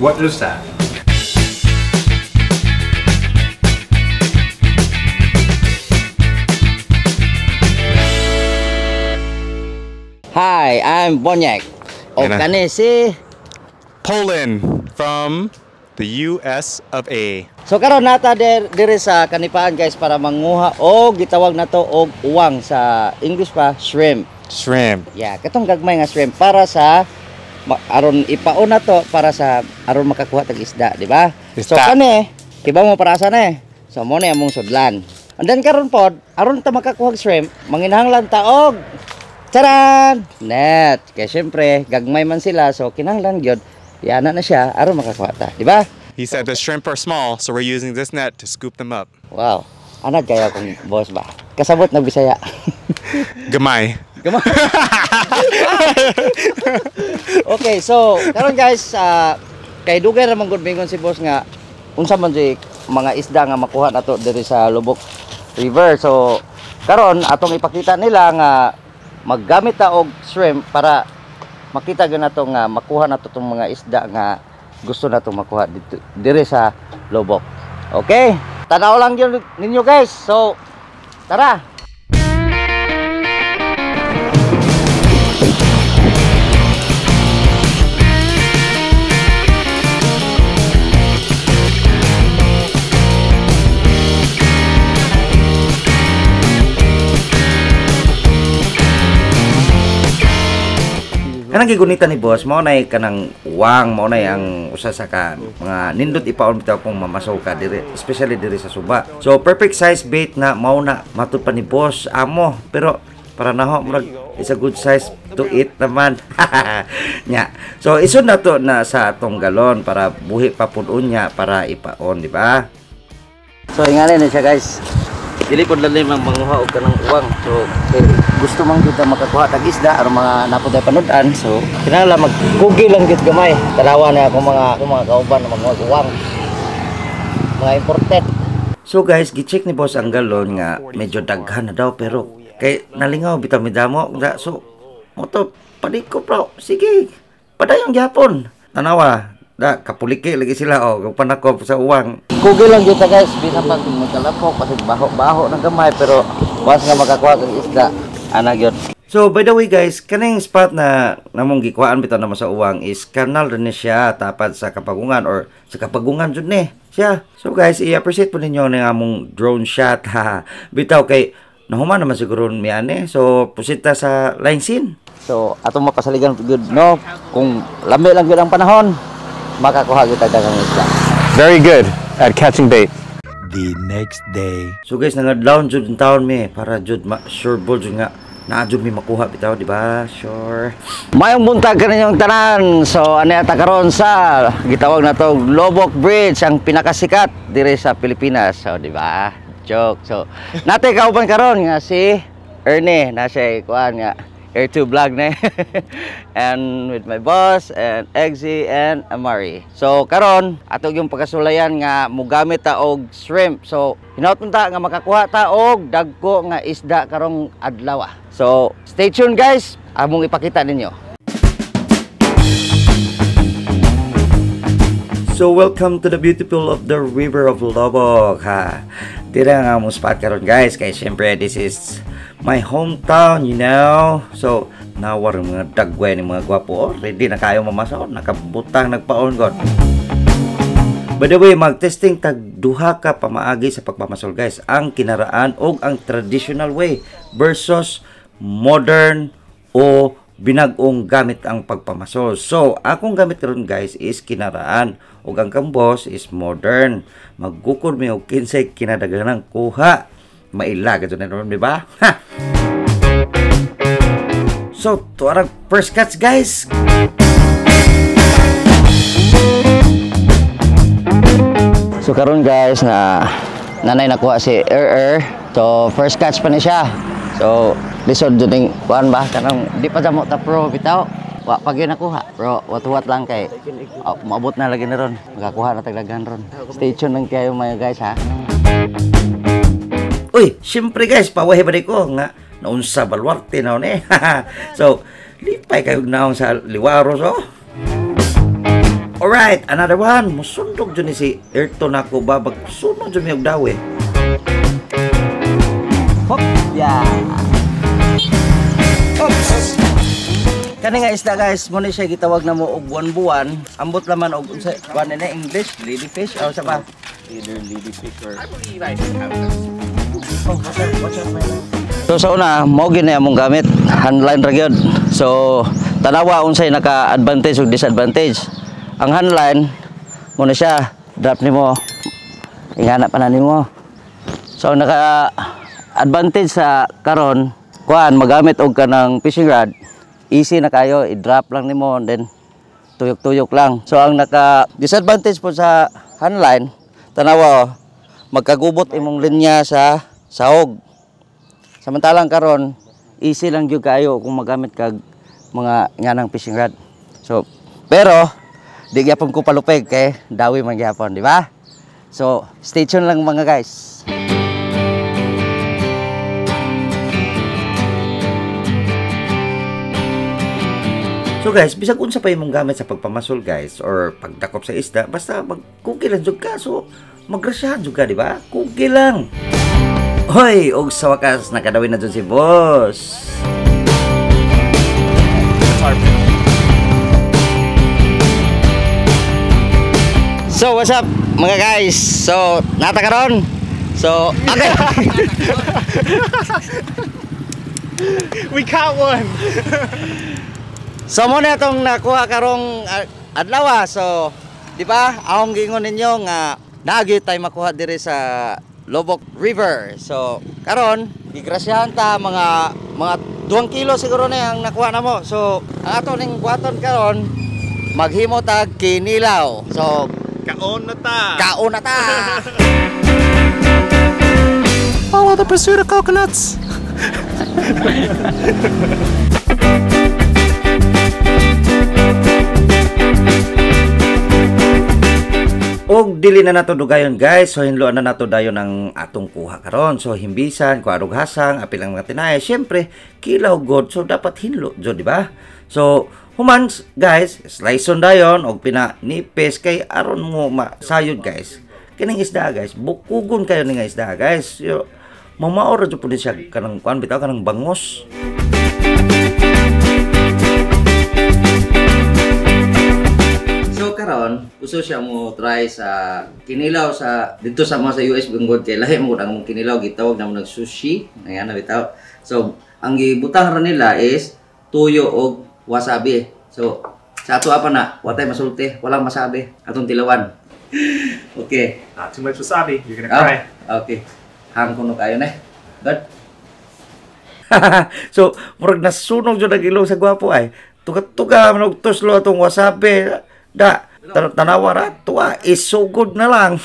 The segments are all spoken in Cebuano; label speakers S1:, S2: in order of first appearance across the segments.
S1: What is that?
S2: Hi, I'm Bonyek. O
S1: Yan na.
S2: Kani si
S1: Poland from the US of A.
S2: So karon nata diri sa Kanipaan, guys, para manguha og gitawag nato og uwang, sa English pa shrimp.
S1: Shrimp.
S2: Yeah, katong gagmay nga shrimp para sa aron ipaon na to para sa aron makakuha tag isda, di ba? So
S1: Isda.
S2: Kani, kibaw mo para asa na eh. So mo na among sudlan. And then karon pod, aron ta makakuha og shrimp, manginahanglan ta og charan! Net. Kaya syempre, gagmay man sila, so kinahanglan gyud yana na siya aron makakuha ta, di ba?
S1: He said the shrimp are small, so we're using this net to scoop them up.
S2: Wow. Anad kaya kung boss ba? Kasabot na Bisaya.
S1: Gamay.
S2: Gamay. Okay, so karon guys, kay dugay ra man gud mingon si boss nga unsa man jud mga isda nga makuha nato diri sa Loboc River. So karon atong ipakita nila nga maggamit ta og shrimp para makita gyud nato nga makuha nato tong mga isda nga gusto nato makuha dito diri sa Loboc. Okay? Tanaw lang gyud ninyo, guys. So tara. Kanang gigunita ni boss, mao nay kanang uwang, mao nay ang usa sa ka mga nindot ipaon bitaw kung mamasaw ka diri, especially diri sa suba. So perfect size bait na mao na matud pa ni boss amo, pero para naho murag is a good size to eat naman. Nya. So isod na to na sa atong galon para buhi pa pud unya para ipaon, di ba? So ingani na siya, guys. Dili pud lalim ang manguha og kanang uwang. So gusto man gyud ta makakuha tag isda aron mga napod ay panud-an. So kinahanglan magkugi lang gyud gamay. Tanawa na akong mga kauban na manguha og uwang. Mga imported. So guys, gi-check ni boss ang galon nga medyo daghan na daw, pero kay nalingaw bitaw mi damo. So moto palikop raw. Sige, padayon gyapon. Tanawa, da kapuliki lagi sila oh, panakop sa uwang. Kugi lang gyud ta, guys, bisan pa kung magkalapok kasi baho-baho ng gamay, pero once nga makakuha kag isda, ana gyud. So by the way guys, kaning spot na namong gikuhaan bitaw na sa uwang is kanal rin ni siya tapad sa Kapagungan or sa Kapagungan jud ni siya. So guys, i-appreciate po ninyo ng among drone shot ha. Bitaw kay nahuman naman siguro mi ani. So pusita sa line scene. So atong mapasaligan gyud no, kung lami lang gyud ang panahon, makakuha gyud ta daghang isda.
S1: Very good at catching bait.
S3: The next day.
S2: So guys, nangadlaw jud ang taon mi para jud ma sure ball jud nga naa jud mi makuha bitaw, di ba? Sure. Mayong buntag kaninyong tanan. So ani ata karon sa gitawag na to Loboc Bridge, ang pinakasikat diri sa Pilipinas. So di ba? Joke. So nate kauban karon nga si Ernie na siya kuan nga Air 2 vlog na. And with my boss and Eggsy and Amari. So karon ato yung pagkasulayan nga mugamit ta og shrimp. So hinaut ta nga makakuha ta og dagko nga isda karong adlaw. So stay tuned guys, among ipakita ninyo. So welcome to the beautiful of the river of Loboc ha. Dira nga among spot karon guys, kay syempre this is my hometown, you know. So nawar mga dagway ni mga gwapo, oh, ready na kayo mamasaw, nakabutang nagpaon god. By the way, magtesting tag duha ka pamaagi sa pagpamasol guys, ang kinaraan og ang traditional way versus modern o binag-ong gamit ang pagpamasol. So akong gamit karon guys is kinaraan ug ang kambos is modern. Maggukod mi og kinsay kinadaghanang kuha. Maila gadto na naman, di ba? Ha! So tuarag first catch guys. So karon guys na nanay nakuha si Er. So first catch pa ni siya. So lisod jud ning kuan ba kanang di pa jamo ta pro bitaw. Wa pa gyud nakuha. Pero wat-wat lang kay oh, maabot na lagi na ron. Makakuha na taglagan ron. Stay tuned lang kayo mga guys ha. Uy, siyempre guys, pawahe ba ko nga naunsa baluarte na eh. So Lipay kayo naong sa liwaros oh. Alright, another one. Musundog dyan ni si Ayrton ako ba? Bagsunod dyan may daw eh. Hop! Yeah! Oops! Kani nga isda guys, muna siya gitawag na mo og buwan-buwan. Ambot laman og unsa kuan na English, ladyfish o sa pa?
S1: Either ladyfish or
S2: Oh, watch out, watch out, my love. So sa una, mao gyud na among gamit, handline ra gyud. So tanawa unsay naka-advantage ug disadvantage. Ang handline muna siya, drop nimo. Ingana pa na nimo. So ang naka-advantage sa karon, kuan magamit og kanang fishing rod, easy na kayo, i-drop lang nimo and then tuyok-tuyok lang. So ang naka-disadvantage po sa handline, tanawa oh, magkagubot imong linya sa sahog. Samantalang karon, easy lang gyud kayo kung magamit kag mga nganang fishing rod. So, pero di gyapon ko palupig kay dawi man gyapon, di ba? So, stay tuned lang mga guys. So guys, bisag unsa pa imong gamit sa pagpamasol guys or pagdakop sa isda, basta magkugi lang jud ka. So, magrasyahan jud ka, di ba? Kugi lang. Hoy, og sa wakas nakadawin na jud si boss. So, what's up mga guys? So, nata karon. So, okay.
S1: We caught one.
S2: So mo na itong nakuha karong adlaw. So, di ba? Akong giingon ninyo nga naagi tayo makuha diri sa Loboc River. So, karon gigrasyahan ta mga 2 kilo siguro na ang nakuha namo. So, ang ato ning buhaton karon maghimo tag kinilaw. So,
S1: kaon na ta.
S2: Kaon na ta.
S1: Follow the pursuit of coconuts.
S2: Og dili na nato dugayon guys, so hinloan na nato dayon ang atong kuha karon. So himbisan, kuarog hasang, apil ang mga tinay, syempre kilaw god, so dapat hinlo jud, di ba? So human guys, slice on dayon og pinanipis kay aron mo masayod guys. Kining isda guys, bukugon kayo ni nga isda guys. Yo, mamao ra jud pud siya kanang kuan bitaw kanang bangos. So karon, uso siya mo try sa kinilaw sa dito sa mga sa US banggod kay lahi mo ang kinilaw gitawag na mo nag sushi, ayan na bitaw. So ang gibutang ra nila is tuyo og wasabi. So sa ato pa na, watay masulti, walang masabi atong tilawan. Okay.
S1: Not too much wasabi, you're gonna cry.
S2: Okay. Hang kuno kayo na. Good. So murag nasunog jud ang ilong sa gwapo ay. Tuga-tuga man og tuslo atong wasabi. Da, tanawa ra tuwa, isugod na lang.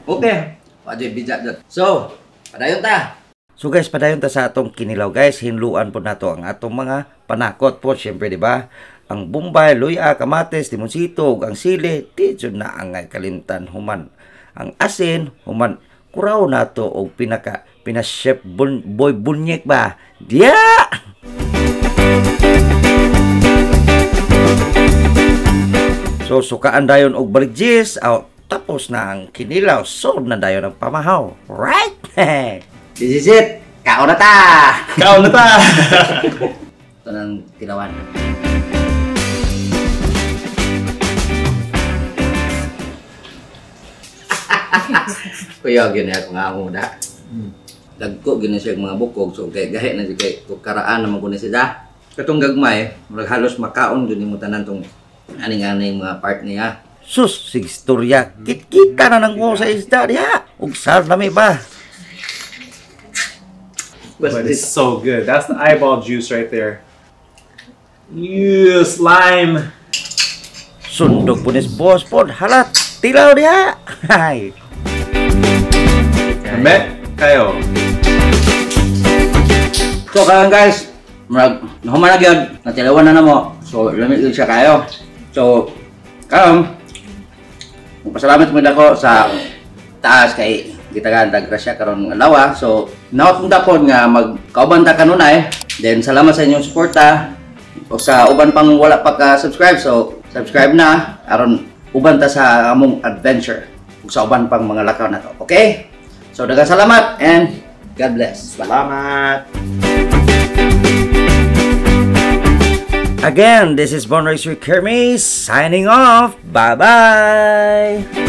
S2: Okay. Wajay bijak jud. So, padayon ta. So guys, padayon ta sa atong kinilaw guys. Hinluan po nato ang atong mga panakot po, syempre di ba? Ang bombay, luya, kamatis, limonsito, ug ang sili, di jud na angay kalimtan human. Ang asin, human kuraw nato og pinaka pina chef boy bunyek ba? Diya! So sukaan dayon og baligjis, aw, tapos na ang kinilaw, sold na dayon ang pamahaw. Right? This is it. Kaon na ta.
S1: Kaon na ta.
S2: Ito ng tilawan. Kuya, gini ako nga ako da. Dagko gini siya mga bukog, so kay gahi na siya kay kukaraan naman ko ni siya. Katong gagmay, murag halos makaon jud nimo tanan tong aning-aning mga part niya. Sus, sig istorya. Kit-kita na nang sa isda diha. Ug sar nami ba?
S1: But it's so good. That's the eyeball juice right there. Yes, slime.
S2: Sundog po ni boss pod. Halat, tilaw diha. Hay.
S1: Met kayo.
S2: So karon guys, murag human na gyud, natilawan na namo. So lamig gyud siya kayo. So karon, magpasalamat mo dako sa taas kay gitagaan tag grasya karon adlaw. So naot mo dapon nga magkauban ta kanunay. Then salamat sa inyong suporta. O sa uban pang wala pa ka subscribe, so subscribe na aron uban ta sa among adventure ug sa uban pang mga lakaw na to. Okay? So daghang salamat and God bless. Bye.
S4: Salamat.
S2: Again, this is Bon Racer Kermes signing off. Bye-bye.